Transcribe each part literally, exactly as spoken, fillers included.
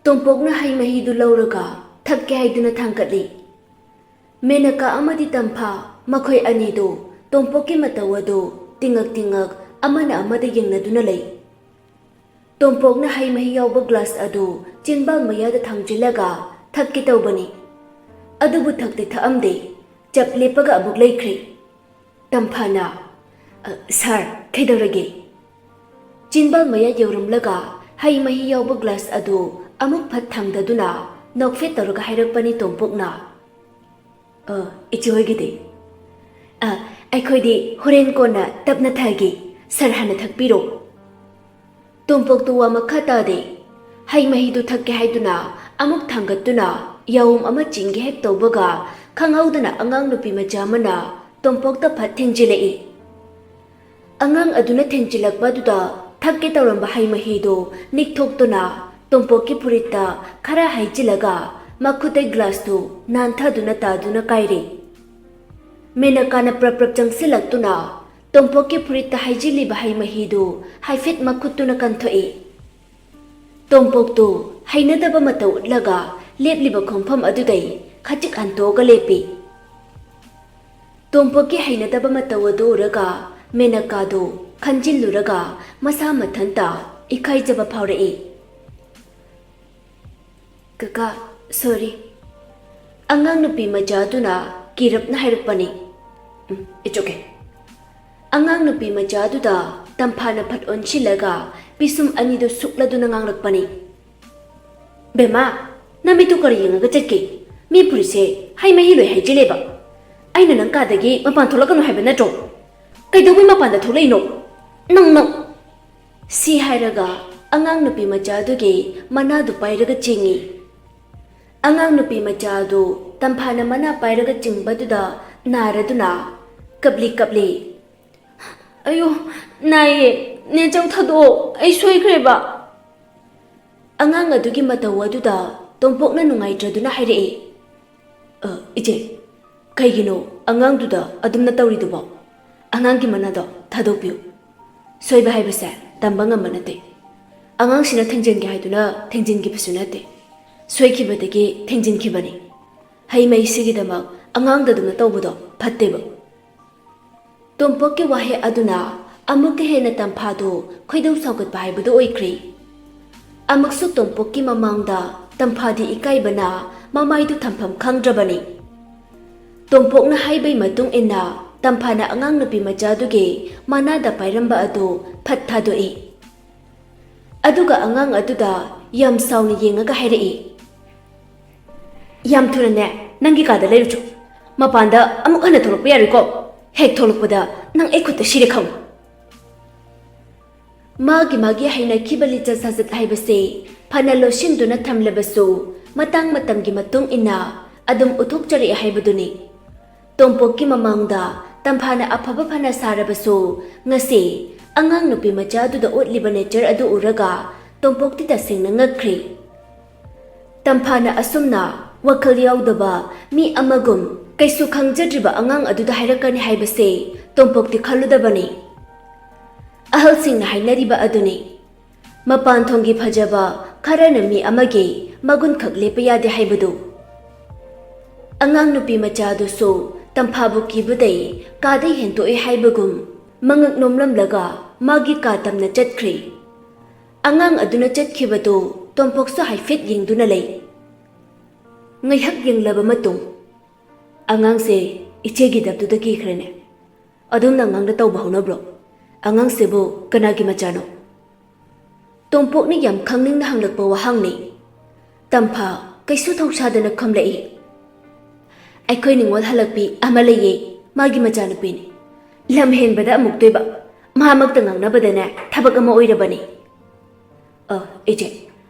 ꯇꯣꯝꯄꯣꯛꯅ ꯍꯩ ꯃꯍꯤꯗꯨ ꯂꯧꯔꯒ ꯊꯛꯀꯦ ꯍꯥꯏꯗꯨꯅ ꯊꯥꯡꯒꯠꯂꯤ꯫ ꯃꯦꯅꯀꯥ ꯑꯃꯗꯤ ꯇꯝꯐꯥ, ꯃꯈꯣꯏ ꯑꯅꯤꯗꯨ ꯇꯣꯝꯄꯣꯛꯀꯤ ꯃꯇꯧ ꯑꯗꯨ ꯇꯤꯡꯉꯛ ꯇꯤꯡꯉꯛ ꯑꯃꯅ ꯑꯃꯗ ꯌꯦꯡꯅꯗꯨꯅ ꯂꯩ꯫ ꯇꯣꯝꯄꯣꯛꯅ ꯍꯩ ꯃꯍꯤ ꯌꯥꯎꯕ ꯒ꯭ꯂꯥꯁ ꯑꯗꯨ ꯆꯤꯟꯕꯥꯜ ꯃꯌꯥꯗ ꯊꯥꯡꯖꯤꯜꯂꯒ ꯊꯛꯀꯦ ꯇꯧꯕꯅꯤ꯫ ꯑꯗꯨꯕꯨ ꯊꯛꯇꯤ ꯊꯛꯑꯝꯗꯦ꯫ ꯆꯞ ꯂꯦꯞꯄꯒ ꯑꯃꯨꯛ ꯂꯩꯈ꯭ꯔꯦ꯫ ꯇꯝꯐꯥꯅ, "ꯑ, ꯁꯥꯔ, ꯀꯩꯗꯧꯔꯒꯦ?" ꯆꯤꯟꯕꯥꯜ ꯃꯌꯥ ꯌꯧꯔꯝꯂꯒ ꯍꯩ ꯃꯍꯤ ꯌꯥꯎꯕ ꯒ꯭ꯂꯥꯁ ꯑꯗꯨ ꯑꯃꯨꯛ ꯐꯠ ꯊꯥꯡꯗꯗꯨꯅ ꯅꯣꯛꯐꯦꯠ ꯇꯧꯔꯒ ꯍꯥꯏꯔꯛꯄꯅꯤ ꯇꯣꯝꯄꯣꯛꯅ, "ꯑ, ꯏꯆꯦ ꯍꯣꯏꯒꯤꯗꯤ?" "ꯑ, ꯑꯩꯈꯣꯏꯗꯤ ꯍꯣꯔꯦꯟ ꯀꯣꯟꯅ ꯇꯞꯅ ꯊꯛꯑꯒꯦ, ꯁꯥꯔ ꯍꯥꯟꯅ ꯊꯛꯄꯤꯔꯣ꯫" ꯇꯣꯝꯄꯣꯛꯇꯨ ꯋꯥ ꯃꯈꯥ ꯇꯥꯗꯦ꯫ ꯍꯩ ꯃꯍꯤꯗꯨ ꯊꯛꯀꯦ ꯍꯥꯏꯗꯨꯅ ꯑꯃꯨꯛ ꯊꯥꯡꯒꯠꯇꯨꯅ ꯌꯥꯎꯝ ꯑꯃ ꯆꯤꯡꯒꯦ ꯍꯦꯛ ꯇꯧꯕꯒ ꯈꯪꯍꯧꯗꯅ ꯑꯉꯥꯡ ꯅꯨꯄꯤ ꯃꯆꯥ ꯑꯃꯅ ꯇꯣꯝꯄꯣꯛꯇ ꯐꯠ ꯊꯦꯡꯖꯤꯜꯂꯛꯏ꯫ ꯑꯉꯥꯡ ꯑꯗꯨꯅ ꯊꯦꯡꯖꯤꯜꯂꯛꯄ ꯑꯗꯨꯗ ꯊꯛꯀꯦ ꯇꯧꯔꯝꯕ ꯍꯩ ꯃꯍꯤꯗꯨ ꯅꯤꯛꯊꯣꯛꯇꯨꯅ ꯇꯣꯝꯄꯣꯛꯀꯤ ꯐꯨꯔꯤꯠꯇ ꯈꯔ ꯍꯩꯖꯤꯜꯂꯒ ꯃꯈꯨꯠꯇꯩ ꯒ꯭ꯂꯥꯁꯇꯨ ꯅꯥꯟꯊꯗꯨꯅ ꯇꯥꯗꯨꯅ ꯀꯥꯏꯔꯦ꯫ ꯃꯦꯅꯀꯥꯅ ꯄ꯭ꯔꯞ ꯄ꯭ꯔꯞ ꯆꯪꯁꯤꯜꯂꯛꯇꯨꯅ ꯇꯣꯝꯄꯣꯛꯀꯤ ꯐꯨꯔꯤꯠꯇ ꯍꯩꯖꯤꯜꯂꯤꯕ ꯍꯩ ꯃꯍꯤꯗꯨ ꯍꯥꯏꯐꯦꯠ ꯃꯈꯨꯠꯇꯨꯅ ꯀꯟꯊꯣꯛꯏ꯫ ꯇꯣꯝꯄꯣꯛꯇꯨ ꯍꯩꯅꯗꯕ ꯃꯇꯧ ꯎꯠꯂꯒ ꯂꯦꯞꯂꯤꯕ ꯈꯣꯡꯐꯝ ꯑꯗꯨꯗꯩ ꯈꯖꯤꯛ ꯍꯟꯇꯣꯛꯑꯒ ꯂꯦꯞꯄꯤ꯫ ꯇꯣꯝꯄꯣꯛꯀꯤ ꯍꯩꯅꯗꯕ ꯃꯇꯧ ꯑꯗꯨ ꯎꯔꯒ ꯃꯦꯅꯀꯥꯗꯨ ꯈꯟꯖꯤꯜꯂꯨꯔꯒ ꯃꯁꯥ ꯃꯊꯟꯇ ꯏꯀꯥꯏꯖꯕ ꯐꯥꯎꯔꯛꯏ꯫ "ꯀꯀꯥ, ꯁꯣꯔꯤ꯫" ꯑꯉꯥꯡ ꯅꯨꯄꯤ ꯃꯆꯥꯗꯨꯅ ꯀꯤꯔꯞꯅ ꯍꯥꯏꯔꯛꯄꯅꯤ꯫ "ꯎꯝ, it's okay꯫" ꯑꯉꯥꯡ ꯅꯨꯄꯤ ꯃꯆꯥꯗꯨꯗ ꯇꯝꯐꯥꯅ ꯐꯠ ꯑꯣꯟꯁꯤꯜꯂꯒ ꯄꯤꯁꯨꯝ ꯑꯅꯤꯗꯨ ꯁꯨꯛꯂꯗꯨꯅ ꯉꯥꯡꯂꯛꯄꯅꯤ꯫ "ꯕꯦꯝꯃ, ꯅꯃꯤꯠꯇꯨ ꯀꯔꯤ ꯌꯦꯡꯉꯒ ꯆꯠꯀꯦ? ꯃꯤ ꯐꯨꯔꯤꯠꯁꯦ ꯍꯩ ꯃꯍꯤ ꯂꯣꯏ ꯍꯩꯖꯤꯜꯂꯦꯕ꯫ ꯑꯩꯅ ꯅꯪ ꯀꯥꯗꯒꯤ ꯃꯄꯥꯟ ꯊꯣꯛꯂꯛꯀꯅꯨ ꯍꯥꯏꯕ ꯅꯠꯇ꯭ꯔꯣ? ꯀꯩꯗꯧꯕꯩ ꯃꯄꯥꯟꯗ ꯊꯣꯛꯂꯛꯏꯅꯣ? ꯅꯪ, ꯅꯪ!" ꯁꯤ ꯍꯥꯏꯔꯒ ꯑꯉꯥꯡ ꯅꯨꯄꯤ ꯃꯆꯥꯗꯨꯒꯤ ꯃꯅꯥꯗꯨ ꯄꯥꯏꯔꯒ ꯆꯤꯡꯏ꯫ ꯑꯉꯥꯡ ꯅꯨꯄꯤ ꯃꯆꯥ ꯑꯗꯨ ꯇꯝꯐꯥꯅ ꯃꯅꯥ ꯄꯥꯏꯔꯒ ꯆꯤꯡꯕꯗꯨꯗ ꯅꯥꯔꯗꯨꯅ ꯀꯞꯂꯤ ꯀꯞꯂꯤ, "ꯑꯌꯣ, ꯅꯥꯏꯌꯦ, ꯅꯦꯆꯧ ꯊꯥꯗꯣꯛꯑꯣ, ꯑꯩ ꯁꯣꯏꯈ꯭ꯔꯦꯕ꯫" ꯑꯉꯥꯡ ꯑꯗꯨꯒꯤ ꯃꯇꯧ ꯑꯗꯨꯗ ꯇꯣꯝꯄꯣꯛꯅ ꯅꯨꯡꯉꯥꯏꯇ꯭ꯔꯗꯨꯅ ꯍꯥꯏꯔꯛꯏ, "ꯑ, ꯏꯆꯦ, ꯀꯩꯒꯤꯅꯣ ꯑꯉꯥꯡꯗꯨꯗ ꯑꯗꯨꯝꯅ ꯇꯧꯔꯤꯗꯨꯕꯣ? ꯑꯉꯥꯡꯒꯤ ꯃꯅꯥꯗꯣ ꯊꯥꯗꯣꯛꯄꯤꯌꯨ꯫ ꯁꯣꯏꯕ ꯍꯥꯏꯕꯁꯦ ꯇꯝꯕ ꯉꯝꯕ ꯅꯠꯇꯦ꯫ ꯑꯉꯥꯡꯁꯤꯅ ꯊꯦꯡꯖꯤꯟꯒꯦ ꯍꯥꯏꯗꯨꯅ ꯊꯦꯡꯖꯤꯟꯈꯤꯕꯁꯨ ꯅꯠꯇꯦ, ꯁꯣꯏꯈꯤꯕꯗꯒꯤ ꯊꯦꯡꯖꯤꯟꯈꯤꯕꯅꯤ꯫ ꯍꯩ ꯃꯍꯩꯁꯤꯒꯤꯗꯃꯛ ꯑꯉꯥꯡꯗ ꯑꯗꯨꯝꯅ ꯇꯧꯕꯗꯣ ꯐꯠꯇꯦꯕ꯫ ꯇꯣꯝꯄꯣꯛꯀꯤ ꯋꯥꯍꯩ ꯑꯗꯨꯅ ꯑꯃꯨꯛꯀ ꯍꯦꯟꯅ ꯇꯝꯐꯥꯗꯨ ꯈꯣꯏꯗꯧ ꯁꯥꯎꯒꯠꯄ ꯍꯥꯏꯕꯗꯨ ꯑꯣꯏꯈ꯭ꯔꯦ꯫ ꯑꯃꯨꯛꯁꯨ ꯇꯣꯝꯄꯣꯛꯀꯤ ꯃꯃꯥꯡꯗ ꯇꯝꯐꯥꯗꯤ ꯏꯀꯥꯏꯕꯅ ꯃꯃꯥꯏꯗꯨ ꯊꯝꯐꯝ ꯈꯪꯗ꯭ꯔꯕꯅꯤ꯫ ꯇꯣꯝꯄꯣꯛꯅ ꯍꯥꯏꯕꯩ ꯃꯇꯨꯡ ꯏꯟꯅ ꯇꯝꯐꯥꯅ ꯑꯉꯥꯡ ꯅꯨꯄꯤ ꯃꯆꯥꯗꯨꯒꯤ ꯃꯅꯥꯗ ꯄꯥꯏꯔꯝꯕ ꯑꯗꯨ ꯐꯠ ꯊꯥꯗꯣꯛꯏ꯫ ꯑꯗꯨꯒ ꯑꯉꯥꯡ ꯑꯗꯨꯗ ꯌꯥꯝ ꯁꯥꯎꯅ ꯌꯦꯡꯉꯒ ꯍꯥꯏꯔꯛꯏ, "ꯌꯥꯝ ꯊꯨꯅꯅꯦ, ꯅꯪꯒꯤ ꯀꯥꯗ ꯂꯩꯔꯨꯆꯣ꯫ ꯃꯄꯥꯟꯗ ꯑꯃꯨꯛ ꯍꯟꯅ ꯊꯣꯛꯂꯛꯄ ꯌꯥꯔꯣꯏꯀꯣ꯫ ꯍꯦꯛ ꯊꯣꯛꯂꯛꯄꯗ ꯅꯪ ꯑꯩ ꯈꯨꯠꯇ ꯁꯤꯔꯦ ꯈꯪꯉꯨ꯫" ꯃꯥꯒꯤ ꯃꯥꯒꯤ ꯍꯩꯅꯈꯤꯕ ꯂꯤꯆꯠ ꯁꯥꯖꯠ ꯍꯥꯏꯕꯁꯦ ꯐꯅ ꯂꯣꯠꯁꯤꯟꯗꯨꯅ ꯊꯝꯂꯕꯁꯨ, ꯃꯇꯥꯡ ꯃꯇꯝꯒꯤ ꯃꯇꯨꯡ ꯏꯟꯅ ꯑꯗꯨꯝ ꯎꯠꯊꯣꯛꯆꯔꯛꯑꯦ ꯍꯥꯏꯕꯗꯨꯅꯤ꯫ ꯇꯣꯝꯄꯣꯛꯀꯤ ꯃꯃꯥꯡꯗ ꯇꯝꯐꯥꯅ ꯑꯐꯕ ꯐꯅ ꯁꯥꯔꯕꯁꯨ, ꯉꯁꯤ ꯑꯉꯥꯡ ꯅꯨꯄꯤ ꯃꯆꯥ ꯑꯗꯨꯗ ꯎꯠꯂꯤꯕ ꯅꯦꯆꯔ ꯑꯗꯨ ꯎꯔꯒ ꯇꯣꯝꯄꯣꯛꯇꯤ ꯇꯁꯦꯡꯅ ꯉꯛꯈ꯭ꯔꯦ꯫ ꯇꯝꯐꯥꯅ ꯑꯁꯨꯝꯅ ꯋꯥꯈꯜ ꯌꯥꯎꯗꯕ ꯃꯤ ꯑꯃꯒꯨꯝ ꯀꯩꯁꯨ ꯈꯪꯖꯗ꯭ꯔꯤꯕ ꯑꯉꯥꯡ ꯑꯗꯨꯗ ꯍꯥꯏꯔꯛꯀꯅꯤ ꯍꯥꯏꯕꯁꯦ ꯇꯣꯝꯄꯣꯛꯇꯤ ꯈꯜꯂꯨꯗꯕꯅꯤ꯫ ꯑꯍꯜꯁꯤꯡꯅ ꯍꯥꯏꯅꯔꯤꯕ ꯑꯗꯨꯅꯤ, "ꯃꯄꯥꯟ ꯊꯣꯡꯒꯤ ꯐꯖꯕ ꯈꯔꯅ ꯃꯤ ꯑꯃꯒꯤ ꯃꯒꯨꯟ ꯈꯛ ꯂꯦꯞꯄ ꯌꯥꯗꯦ" ꯍꯥꯏꯕꯗꯨ꯫ ꯑꯉꯥꯡ ꯅꯨꯄꯤ ꯃꯆꯥꯗꯨꯁꯨ ꯇꯝꯐꯥꯕꯨ ꯀꯤꯕꯗꯩ ꯀꯥꯗꯩ ꯍꯦꯟꯇꯣꯛꯑꯦ ꯍꯥꯏꯕꯒꯨꯝ ꯃꯉꯛ ꯅꯣꯝꯂꯝꯂꯒ ꯃꯥꯒꯤ ꯀꯥ ꯇꯝꯅ ꯆꯠꯈ꯭ꯔꯦ꯫ ꯑꯉꯥꯡ ꯑꯗꯨꯅ ꯆꯠꯈꯤꯕꯗꯨ ꯇꯣꯝꯄꯣꯛꯁꯨ ꯍꯥꯏꯐꯦꯠ ꯌꯦꯡꯗꯨꯅ ꯂꯩ꯫ ꯉꯥꯏꯍꯥꯛ ꯌꯦꯡꯂꯕ ꯃꯇꯨꯡ, "ꯑꯉꯥꯡꯁꯦ ꯏꯆꯦꯒꯤ ꯗꯞꯇꯨꯗ ꯀꯤꯈ꯭ꯔꯦꯅꯦ꯫ ꯑꯗꯣꯝꯅ ꯑꯉꯥꯡꯗ ꯇꯧꯕ ꯍꯧꯅꯕ꯭ꯔꯣ? ꯑꯉꯥꯡꯁꯤꯕꯨ ꯀꯅꯥꯒꯤ ꯃꯆꯥꯅꯣ?" ꯇꯣꯝꯄꯣꯛꯅ ꯌꯥꯝ ꯈꯪꯅꯤꯡꯅ ꯍꯪꯂꯛꯄ ꯋꯥꯍꯪꯅꯤ꯫ ꯇꯝꯐꯥ ꯀꯩꯁꯨ ꯊꯧꯁꯥꯗꯅ ꯈꯨꯝꯂꯛꯏ, "ꯑꯩꯈꯣꯏ ꯅꯤꯉꯣꯜ ꯍꯜꯂꯛꯄꯤ ꯑꯃ ꯂꯩꯌꯦ, ꯃꯥꯒꯤ ꯃꯆꯥꯅꯨꯄꯤꯅꯤ꯫ ꯂꯝ ꯍꯦꯟꯕꯗ ꯑꯃꯨꯛꯇꯣꯏꯕ, ꯃꯍꯥꯛꯃꯛꯇ ꯉꯥꯡꯅꯕꯗꯅꯦ ꯊꯕꯛ ꯑꯃ ꯑꯣꯏꯔꯕꯅꯤ꯫ ꯑ, ꯏꯆꯦ,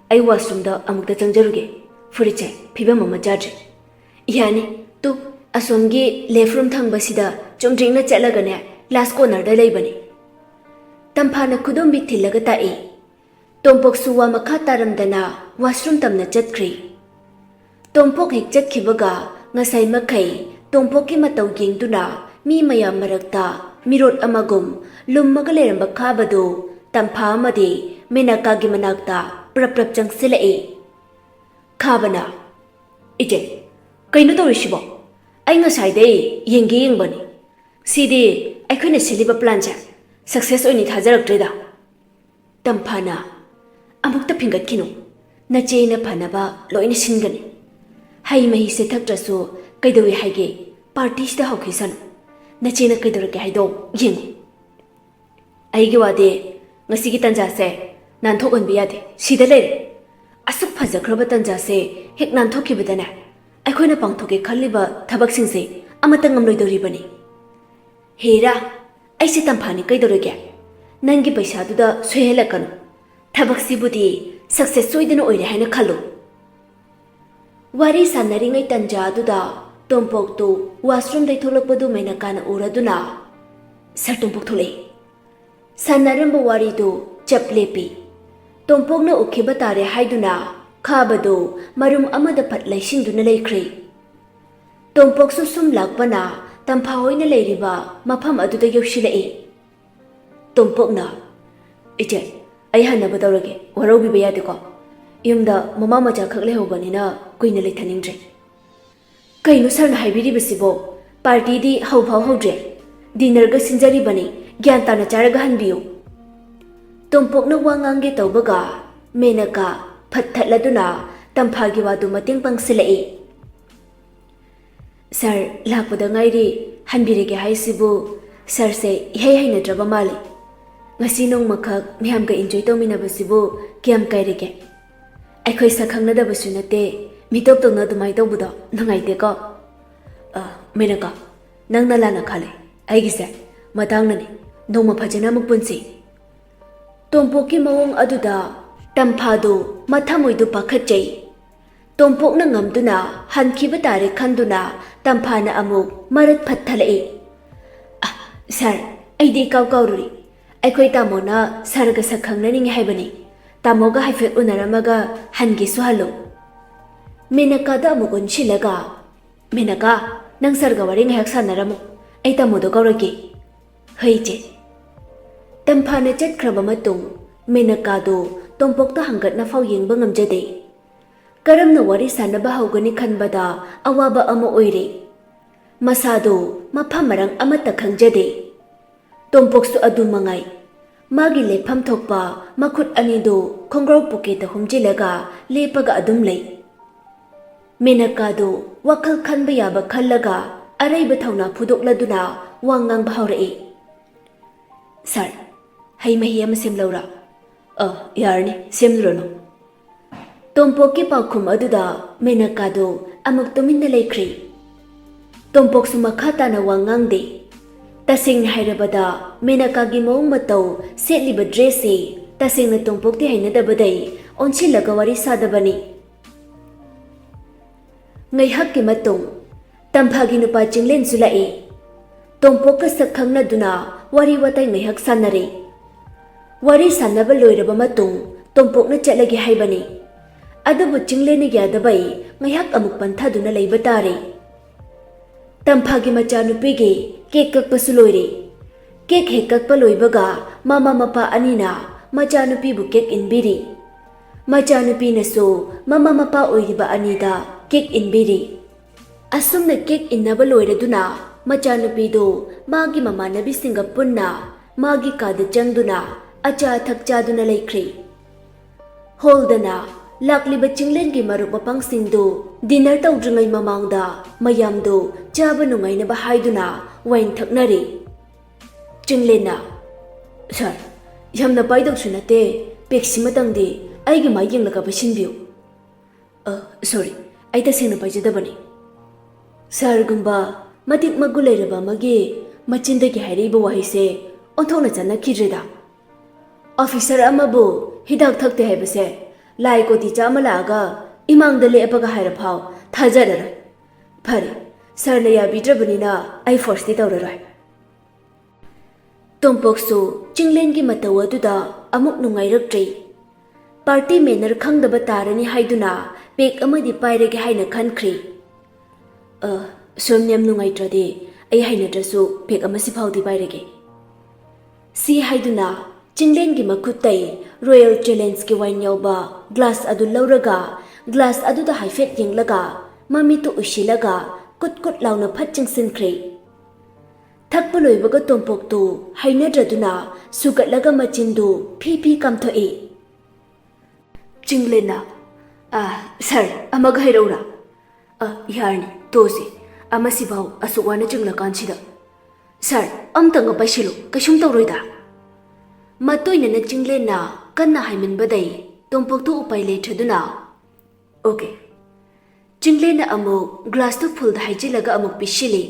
ꯑꯩ ꯋꯥꯁꯔꯨꯝꯗ ꯑꯃꯨꯛꯇ ꯆꯪꯖꯔꯨꯒꯦ꯫ ꯐꯨꯔꯤꯠꯁꯦ ꯐꯤꯕꯝ ꯑꯃ ꯆꯥꯗ꯭ꯔꯦ꯫" "ꯌꯥꯅꯤ, ꯇꯨ, ꯑꯁꯣꯝꯒꯤ ꯂꯦꯐ ꯔꯨꯝ ꯊꯪꯕꯁꯤꯗ ꯆꯨꯝꯗ꯭ꯔꯤꯡꯅ ꯆꯠꯂꯒꯅꯦ, ꯂꯥꯁ ꯀꯣꯔꯅꯔꯗ ꯂꯩꯕꯅꯤ꯫" ꯇꯝꯐꯥꯅ ꯈꯨꯗꯣꯝꯕꯤ ꯊꯤꯜꯂꯒ ꯇꯥꯛꯏ꯫ ꯇꯣꯝꯄꯣꯛꯁꯨ ꯋꯥ ꯃꯈꯥ ꯇꯥꯔꯝꯗꯅ ꯋꯥꯁꯔꯨꯝ ꯇꯝꯅ ꯆꯠꯈ꯭ꯔꯦ꯫ ꯇꯣꯝꯄꯣꯛ ꯍꯦꯛ ꯆꯠꯈꯤꯕꯒ ꯉꯁꯥꯏ ꯃꯈꯩ ꯇꯣꯝꯄꯣꯛꯀꯤ ꯃꯇꯧ ꯌꯦꯡꯗꯨꯅ ꯃꯤ ꯃꯌꯥꯝ ꯃꯔꯛꯇ ꯃꯤꯔꯣꯠ ꯑꯃꯒꯨꯝ ꯂꯨꯝꯃꯒ ꯂꯩꯔꯝꯕ ꯈꯥꯕꯗꯨ ꯇꯝꯐꯥ ꯑꯃꯗꯤ ꯃꯦꯅꯀꯥꯒꯤ ꯃꯅꯥꯛꯇ ꯄ꯭ꯔꯞ ꯄ꯭ꯔꯞ ꯆꯪꯁꯤꯜꯂꯛꯏ꯫ ꯈꯥꯕꯅ, "ꯏꯆꯦ, ꯀꯩꯅꯣ ꯇꯧꯔꯤꯁꯤꯕꯣ? ꯑꯩ ꯉꯁꯥꯏꯗꯩ ꯌꯦꯡꯒꯦ ꯌꯦꯡꯕꯅꯤ꯫ ꯁꯤꯗꯤ ꯑꯩꯈꯣꯏꯅ ꯁꯤꯜꯂꯤꯕ ꯄ꯭ꯂꯥꯟꯁꯦ ꯁꯛꯁꯦꯁ ꯑꯣꯏꯅꯤ ꯊꯥꯖꯔꯛꯇ꯭ꯔꯦꯗ꯫" ꯇꯝꯐꯥꯅ, "ꯑꯃꯨꯛꯇ ꯐꯤꯡꯒꯠꯈꯤꯅꯨ꯫ ꯅꯆꯦꯅ ꯐꯅꯕ ꯂꯣꯏꯅ ꯁꯤꯟꯒꯅꯤ꯫ ꯍꯩ ꯃꯍꯤꯁꯦ ꯊꯛꯇ꯭ꯔꯁꯨ ꯀꯩꯗꯧꯏ ꯍꯥꯏꯒꯦ? ꯄꯥꯔꯇꯤꯁꯤꯗ ꯍꯧꯈꯤꯁꯅꯨ꯫ ꯅꯆꯦꯅ ꯀꯩꯗꯧꯔꯒꯦ ꯍꯥꯏꯗꯣ ꯌꯦꯡꯉꯨ꯫" "ꯑꯩꯒꯤ ꯋꯥꯗꯤ ꯉꯁꯤꯒꯤ ꯇꯟꯖꯥꯁꯦ ꯅꯥꯟꯊꯣꯛꯍꯟꯕ ꯌꯥꯗꯦ꯫ ꯁꯤꯗ ꯂꯩꯔꯦ꯫ ꯑꯁꯨꯛ ꯐꯖꯈ꯭ꯔꯕ ꯇꯟꯖꯥꯁꯦ ꯍꯦꯛ ꯅꯥꯟꯊꯣꯛꯈꯤꯕꯗꯅꯦ, ꯑꯩꯈꯣꯏꯅ ꯄꯥꯡꯊꯣꯛꯀꯦ ꯈꯜꯂꯤꯕ ꯊꯕꯛꯁꯤꯡꯁꯦ ꯑꯃꯠꯇ ꯉꯝꯂꯣꯏꯗꯧꯔꯤꯕꯅꯤ꯫" "ꯍꯦꯔꯥ, ꯑꯩꯁꯦ ꯇꯝꯐꯥꯅꯤ ꯀꯩꯗꯧꯔꯒꯦ? ꯅꯪꯒꯤ ꯄꯩꯁꯥꯗꯨꯗ ꯁꯣꯏꯍꯜꯂꯛꯀꯅꯨ꯫ ꯊꯕꯛꯁꯤꯕꯨꯗꯤ ꯁꯛꯁꯦꯁ ꯁꯣꯏꯗꯅ ꯑꯣꯏꯔꯦ ꯍꯥꯏꯅ ꯈꯜꯂꯨ꯫" ꯋꯥꯔꯤ ꯁꯥꯟꯅꯔꯤꯉꯩ ꯇꯟꯖꯥ ꯑꯗꯨꯗ ꯇꯣꯝꯄꯣꯛꯇꯨ ꯋꯥꯁꯔꯨꯝꯗꯩ ꯊꯣꯛꯂꯛꯄꯗꯨ ꯃꯦꯅꯀꯥꯅ ꯎꯔꯗꯨꯅ, "ꯁꯥꯔ ꯇꯣꯝꯄꯣꯛ ꯊꯣꯛꯂꯛꯏ꯫" ꯁꯥꯟꯅꯔꯝꯕ ꯋꯥꯔꯤꯗꯨ ꯆꯞ ꯂꯦꯞꯄꯤ꯫ ꯇꯣꯝꯄꯣꯛꯅ ꯎꯈꯤꯕ ꯇꯥꯔꯦ ꯍꯥꯏꯗꯨꯅ ꯈꯥꯕꯗꯨ ꯃꯔꯨꯝ ꯑꯃꯗ ꯐꯠ ꯂꯩꯁꯤꯟꯗꯨꯅ ꯂꯩꯈ꯭ꯔꯦ꯫ ꯇꯣꯝꯄꯣꯛꯁꯨ ꯁꯨꯝ ꯂꯥꯛꯄꯅ ꯇꯝꯐꯥ ꯍꯣꯏꯅ ꯂꯩꯔꯤꯕ ꯃꯐꯝ ꯑꯗꯨꯗ ꯌꯧꯁꯤꯜꯂꯛꯏ꯫ ꯇꯣꯝꯄꯣꯛꯅ, "ꯏꯆꯦ, ꯑꯩ ꯍꯟꯅꯕ ꯇꯧꯔꯒꯦ, ꯋꯥꯔꯧꯕꯤꯕ ꯌꯥꯗꯦꯀꯣ꯫ ꯌꯨꯝꯗ ꯃꯃꯥ ꯃꯆꯥ ꯈꯛ ꯂꯩꯍꯧꯕꯅꯤꯅ ꯀꯨꯏꯅ ꯂꯩꯊꯅꯤꯡꯗ꯭ꯔꯦ꯫" "ꯀꯩꯅꯣ ꯁꯥꯔꯅ ꯍꯥꯏꯕꯤꯔꯤꯕꯁꯤꯕꯣ? ꯄꯥꯔꯇꯤꯗꯤ ꯍꯧꯐꯥꯎ ꯍꯧꯗ꯭ꯔꯦ꯫ ꯗꯤꯅꯔꯒ ꯁꯤꯟꯖꯔꯤꯕꯅꯤ, ꯒ꯭ꯌꯥꯟ ꯇꯥꯅ ꯆꯥꯔꯒ ꯍꯟꯕꯤꯌꯨ꯫" ꯇꯣꯝꯄꯣꯛꯅ ꯋꯥ ꯉꯥꯡꯒꯦ ꯇꯧꯕꯒ ꯃꯦꯅꯀꯥ ꯐꯠ ꯊꯠꯂꯗꯨꯅ ꯇꯝꯐꯥꯒꯤ ꯋꯥꯗꯨ ꯃꯇꯦꯡ ꯄꯥꯡꯁꯤꯜꯂꯛꯏ꯫ "ꯁꯥꯔ, ꯂꯥꯛꯄꯗ ꯉꯥꯏꯔꯤ, ꯍꯟꯕꯤꯔꯒꯦ ꯍꯥꯏꯁꯤꯕꯨ ꯁꯥꯔꯁꯦ ꯏꯍꯩ ꯍꯩꯅꯗ꯭ꯔꯕ ꯃꯥꯜꯂꯤ꯫ ꯉꯁꯤ ꯅꯣꯡꯃꯈꯛ ꯃꯌꯥꯝꯒ ꯏꯟꯖꯣꯏ ꯇꯧꯃꯤꯟꯅꯕꯁꯤꯕꯨ ꯀꯌꯥꯝ ꯀꯥꯏꯔꯒꯦ? ꯑꯩꯈꯣꯏ ꯁꯛ ꯈꯪꯅꯗꯕꯁꯨ ꯅꯠꯇꯦ, ꯃꯤꯇꯣꯞ ꯇꯧꯅ ꯑꯗꯨꯃꯥꯏꯅ ꯇꯧꯕꯗꯣ ꯅꯨꯡꯉꯥꯏꯇꯦꯀꯣ꯫" "ꯑ, ꯃꯦꯅꯀꯥ, ꯅꯪꯅ ꯂꯥꯟꯅ ꯈꯜꯂꯦ꯫ ꯑꯩꯒꯤꯁꯦ ꯃꯇꯥꯡꯅꯅꯤ꯫ ꯅꯣꯡꯃ ꯐꯖꯅ ꯑꯃꯨꯛ ꯄꯨꯟꯁꯤ꯫" ꯇꯣꯝꯄꯣꯛꯀꯤ ꯃꯑꯣꯡ ꯑꯗꯨꯗ ꯇꯝꯐꯥꯗꯨ ꯃꯊꯃꯣꯏꯗꯨ ꯄꯥꯈꯠꯆꯩ꯫ ꯇꯣꯝꯄꯣꯛꯅ ꯉꯝꯗꯨꯅ ꯍꯟꯈꯤꯕ ꯇꯥꯔꯦ ꯈꯟꯗꯨꯅ ꯇꯝꯐꯥꯅ ꯑꯃꯨꯛ ꯃꯔꯛ ꯐꯠꯊꯂꯛꯏ꯫ "ꯑ, ꯁꯥꯔ, ꯑꯩꯗꯤ ꯏꯀꯥꯎ ꯀꯥꯎꯔꯨꯔꯤ꯫ ꯑꯩꯈꯣꯏ ꯇꯥꯃꯣꯅ ꯁꯥꯔꯒ ꯁꯛ ꯈꯪꯅꯅꯤꯡꯉꯤ ꯍꯥꯏꯕꯅꯤ꯫ ꯇꯥꯃꯣꯒ ꯍꯥꯏꯐꯦꯠ ꯎꯅꯔꯝꯃꯒ ꯍꯟꯒꯦꯁꯨ ꯍꯜꯂꯨ꯫" ꯃꯦꯅꯀꯥꯗ ꯑꯃꯨꯛ ꯑꯣꯟꯁꯤꯜꯂꯒ, "ꯃꯦꯅꯀꯥ, ꯅꯪ ꯁꯥꯔꯒ ꯋꯥꯔꯤ ꯉꯥꯏꯍꯥꯛ ꯁꯥꯟꯅꯔꯝꯃꯨ꯫ ꯑꯩ ꯇꯥꯃꯣꯗꯣ ꯀꯧꯔꯛꯀꯦ꯫" "ꯍꯣꯏ, ꯏꯆꯦ꯫" ꯇꯝꯐꯥꯅ ꯆꯠꯈ꯭ꯔꯕ ꯃꯇꯨꯡ ꯃꯦꯅꯀꯥꯗꯨ ꯇꯣꯝꯄꯣꯛꯇ ꯍꯪꯒꯠꯅꯐꯥꯎ ꯌꯦꯡꯕ ꯉꯝꯖꯗꯦ꯫ ꯀꯔꯝꯅ ꯋꯥꯔꯤ ꯁꯥꯟꯅꯕ ꯍꯧꯒꯅꯤ ꯈꯟꯕꯗ ꯑꯋꯥꯕ ꯑꯃ ꯑꯣꯏꯔꯦ꯫ ꯃꯁꯥꯗꯨ ꯃꯐꯝ ꯃꯔꯥꯡ ꯑꯃꯠꯇ ꯈꯪꯖꯗꯦ꯫ ꯇꯣꯝꯄꯣꯛꯁꯨ ꯑꯗꯨ ꯃꯉꯥꯏ꯫ ꯃꯥꯒꯤ ꯂꯦꯞꯐꯝ ꯊꯣꯛꯄ ꯃꯈꯨꯠ ꯑꯅꯤꯗꯨ ꯈꯣꯡꯒ꯭ꯔꯥꯎ ꯄꯣꯀꯦꯠꯇ ꯍꯨꯝꯖꯤꯜꯂꯒ ꯂꯦꯞꯄꯒ ꯑꯗꯨꯝ ꯂꯩ꯫ ꯃꯦꯅꯀꯥꯗꯨ ꯋꯥꯈꯜ ꯈꯟꯕ ꯌꯥꯕ ꯈꯜꯂꯒ ꯑꯔꯩꯕ ꯊꯧꯅꯥ ꯐꯨꯗꯣꯛꯂꯗꯨꯅ ꯋꯥ ꯉꯥꯡꯕ ꯍꯧꯔꯛꯏ꯫ "ꯁꯥꯔ, ꯍꯩ ꯃꯍꯤ ꯑꯃ ꯁꯦꯝꯂꯧꯔꯥ?" "ꯑ, ꯌꯥꯔꯅꯤ, ꯁꯦꯝꯂꯨꯔꯅꯨ꯫" ꯇꯣꯝꯄꯣꯛꯀꯤ ꯄꯥꯎꯈꯨꯝ ꯑꯗꯨꯗ ꯃꯦꯅꯀꯥꯗꯨ ꯑꯃꯨꯛ ꯇꯨꯃꯤꯟꯅ ꯂꯩꯈ꯭ꯔꯦ꯫ ꯇꯣꯝꯄꯣꯛꯁꯨ ꯃꯈꯥ ꯇꯥꯅ ꯋꯥ ꯉꯥꯡꯗꯦ꯫ ꯇꯁꯦꯡꯅ ꯍꯥꯏꯔꯕꯗ, ꯃꯦꯅꯀꯥꯒꯤ ꯃꯑꯣꯡ ꯃꯇꯧ, ꯁꯦꯠꯂꯤꯕ ꯗ꯭ꯔꯦꯁꯁꯤ ꯇꯁꯦꯡꯅ ꯇꯣꯝꯄꯣꯛꯇꯤ ꯍꯩꯅꯗꯕꯗꯩ ꯑꯣꯟꯁꯤꯜꯂꯒ ꯋꯥꯔꯤ ꯁꯥꯗꯕꯅꯤ꯫ ꯉꯥꯏꯍꯥꯛꯀꯤ ꯃꯇꯨꯡ, ꯇꯝꯐꯥꯒꯤ ꯅꯨꯄꯥ ꯆꯤꯡꯂꯦꯟꯁꯨ ꯂꯥꯛꯏ꯫ ꯇꯣꯝꯄꯣꯛꯀ ꯁꯛ ꯈꯪꯅꯗꯨꯅ ꯋꯥꯔꯤ ꯋꯥꯇꯥꯏ ꯉꯥꯏꯍꯥꯛ ꯁꯥꯟꯅꯔꯦ꯫ ꯋꯥꯔꯤ ꯁꯥꯟꯅꯕ ꯂꯣꯏꯔꯕ ꯃꯇꯨꯡ ꯇꯣꯝꯄꯣꯛꯅ ꯆꯠꯂꯒꯦ ꯍꯥꯏꯕꯅꯤ꯫ ꯑꯗꯨꯕꯨ ꯆꯤꯡꯂꯦꯟꯅ ꯌꯥꯗꯕꯩ ꯉꯥꯏꯍꯥꯛ ꯑꯃꯨꯛ ꯄꯟꯊꯗꯨꯅ ꯂꯩꯕ ꯇꯥꯔꯦ꯫ ꯇꯝꯐꯥꯒꯤ ꯃꯆꯥꯅꯨꯄꯤꯒꯤ ꯀꯦꯛ ꯀꯛꯄꯁꯨ ꯂꯣꯏꯔꯦ꯫ ꯀꯦꯛ ꯍꯦꯛ ꯀꯛꯄ ꯂꯣꯏꯕꯒ ꯃꯃꯥ ꯃꯄꯥ ꯑꯅꯤꯅ ꯃꯆꯥꯅꯨꯄꯤꯕꯨ ꯀꯦꯛ ꯏꯟꯕꯤꯔꯤ꯫ ꯃꯆꯥꯅꯨꯄꯤꯅꯁꯨ ꯃꯃꯥ ꯃꯄꯥ ꯑꯣꯏꯔꯤꯕ ꯑꯅꯤꯗ ꯀꯦꯛ ꯏꯟꯕꯤꯔꯤ꯫ ꯑꯁꯨꯝꯅ ꯀꯦꯛ ꯏꯟꯅꯕ ꯂꯣꯏꯔꯗꯨꯅ ꯃꯆꯥꯅꯨꯄꯤꯗꯨ ꯃꯥꯒꯤ ꯃꯃꯥꯟꯅꯕꯤꯁꯤꯡꯒ ꯄꯨꯟꯅ ꯃꯥꯒꯤ ꯀꯥꯗ ꯆꯪꯗꯨꯅ ꯑꯆꯥ ꯑꯊꯛ ꯆꯥꯗꯨꯅ ꯂꯩꯈ꯭ꯔꯦ꯫ ꯍꯣꯜꯗꯅ ꯂꯥꯛꯂꯤꯕ ꯆꯤꯡꯂꯦꯟꯒꯤ ꯃꯔꯨꯞ ꯃꯄꯥꯡꯁꯤꯡꯗꯨ ꯗꯤꯅꯔ ꯇꯧꯗ꯭ꯔꯤꯉꯩ ꯃꯃꯥꯡꯗ ꯃꯌꯥꯝꯗꯨ ꯆꯥꯕ ꯅꯨꯡꯉꯥꯏꯅꯕ ꯍꯥꯏꯗꯨꯅ ꯋꯥꯏꯟ ꯊꯛꯅꯔꯤ꯫ ꯆꯤꯡꯂꯦꯟꯅ, "ꯁꯥꯔ, ꯌꯥꯝꯅ ꯄꯥꯏꯗꯧꯁꯨ ꯅꯠꯇꯦ, ꯄꯦꯛꯁꯤꯃꯇꯪꯗꯤ ꯑꯩꯒꯤ ꯃꯥꯏ ꯌꯦꯡꯂꯒ ꯄꯩꯁꯤꯟꯕꯤꯌꯨ꯫" "ꯑ, ꯁꯣꯔꯤ, ꯑꯩ ꯇꯁꯦꯡꯅ ꯄꯥꯏꯖꯗꯕꯅꯤ꯫" ꯁꯥꯔꯒꯨꯝꯕ ꯃꯇꯤꯛ ꯃꯒꯨꯟ ꯂꯩꯔꯕ ꯑꯃꯒꯤ ꯃꯆꯤꯟꯗꯒꯤ ꯍꯥꯏꯔꯛꯏꯕ ꯋꯥꯍꯩꯁꯦ ꯑꯣꯟꯊꯣꯛꯅ ꯆꯥꯟꯅꯈꯤꯗ꯭ꯔꯦꯗ꯫ ꯑꯣꯐꯤꯁꯔ ꯑꯃꯕꯨ ꯍꯤꯗꯥꯛ ꯊꯛꯇꯦ ꯍꯥꯏꯕꯁꯦ ꯂꯥꯏ ꯀꯣꯇꯤ ꯆꯥꯝꯃ ꯂꯥꯛꯑꯒ ꯏꯃꯥꯡꯗ ꯂꯦꯞꯄꯒ ꯍꯥꯏꯔꯐꯥꯎ ꯊꯥꯖꯔꯔꯣꯏ꯫ ꯐꯔꯦ, ꯁꯥꯔꯅ ꯌꯥꯕꯤꯗ꯭ꯔꯕꯅꯤꯅ ꯑꯩ ꯐꯣꯔꯁꯇꯤ ꯇꯧꯔꯔꯣꯏ꯫ ꯇꯣꯝꯄꯣꯛꯁꯨ ꯆꯤꯡꯂꯦꯟꯒꯤ ꯃꯇꯧ ꯑꯗꯨꯗ ꯑꯃꯨꯛ ꯅꯨꯡꯉꯥꯏꯔꯛꯇ꯭ꯔꯦ꯫ ꯄꯥꯔꯇꯤ ꯃꯦꯅꯔ ꯈꯪꯗꯕ ꯇꯥꯔꯅꯤ ꯍꯥꯏꯗꯨꯅ ꯄꯦꯛ ꯑꯃꯗꯤ ꯄꯥꯏꯔꯒꯦ ꯍꯥꯏꯅ ꯈꯟꯈ꯭ꯔꯦ꯫ "ꯑ, ꯁꯣꯝ ꯌꯥꯝ ꯅꯨꯡꯉꯥꯏꯇ꯭ꯔꯗꯤ ꯑꯩ ꯍꯩꯅꯗ꯭ꯔꯁꯨ ꯄꯦꯛ ꯑꯃꯁꯤ ꯐꯥꯎꯗꯤ ꯄꯥꯏꯔꯒꯦ꯫" ꯁꯤ ꯍꯥꯏꯗꯨꯅ ꯆꯤꯡꯂꯦꯟꯒꯤ ꯃꯈꯨꯠꯇꯩ ꯔꯣꯌꯦꯜ ꯆꯦꯂꯦꯟꯖꯀꯤ ꯋꯥꯏꯟ ꯌꯥꯎꯕ ꯒ꯭ꯂꯥꯁ ꯑꯗꯨ ꯂꯧꯔꯒ, ꯒ꯭ꯂꯥꯁ ꯑꯗꯨꯗ ꯍꯥꯏꯐꯦꯠ ꯌꯦꯡꯂꯒ, ꯃꯃꯤꯠꯇꯨ ꯎꯏꯁꯤꯜꯂꯒ ꯀꯨꯠ ꯀꯨꯠ ꯂꯥꯎꯅ ꯐꯠ ꯆꯤꯡꯁꯤꯟꯈ꯭ꯔꯦ꯫ ꯊꯛꯄ ꯂꯣꯏꯕꯒ ꯇꯣꯝꯄꯣꯛꯇꯨ ꯍꯩꯅꯗ꯭ꯔꯗꯨꯅ ꯁꯨꯒꯠꯂꯒ ꯃꯆꯤꯟꯗꯨ ꯐꯤ ꯐꯤ ꯀꯥꯝꯊꯣꯛꯏ꯫ ꯆꯤꯡꯂꯦꯟꯅ, "ꯑ, ꯁꯥꯔ, ꯑꯃꯒ ꯍꯥꯏꯔꯛꯎꯔꯥ?" "ꯑ, ꯌꯥꯔꯅꯤ, ꯇꯣꯛꯑꯁꯤ꯫ ꯑꯃꯁꯤꯐꯥꯎ ꯑꯁꯨꯛ ꯋꯥꯅ ꯆꯤꯡꯂꯀꯥꯟꯁꯤꯗ꯫ ꯁꯥꯔ, ꯑꯝꯇꯪꯒ ꯄꯥꯏꯁꯤꯜꯂꯨ, ꯀꯩꯁꯨꯝ ꯇꯧꯔꯣꯏꯗ꯫" ꯃꯇꯣꯏꯅꯅ ꯆꯤꯡꯂꯦꯟꯅ ꯀꯟꯅ ꯍꯥꯏꯃꯟꯕꯗꯩ ꯇꯣꯝꯄꯣꯛꯇꯨ ꯎꯄꯥꯏ ꯂꯩꯇ꯭ꯔꯗꯨꯅ, "ꯑꯣꯀꯦ꯫" ꯆꯤꯡꯂꯦꯟꯅ ꯑꯃꯨꯛ ꯒ꯭ꯂꯥꯁꯇꯨ ꯐꯨꯜꯗ ꯍꯩꯖꯤꯜꯂꯒ ꯑꯃꯨꯛ ꯄꯤꯁꯤꯜꯂꯤ꯫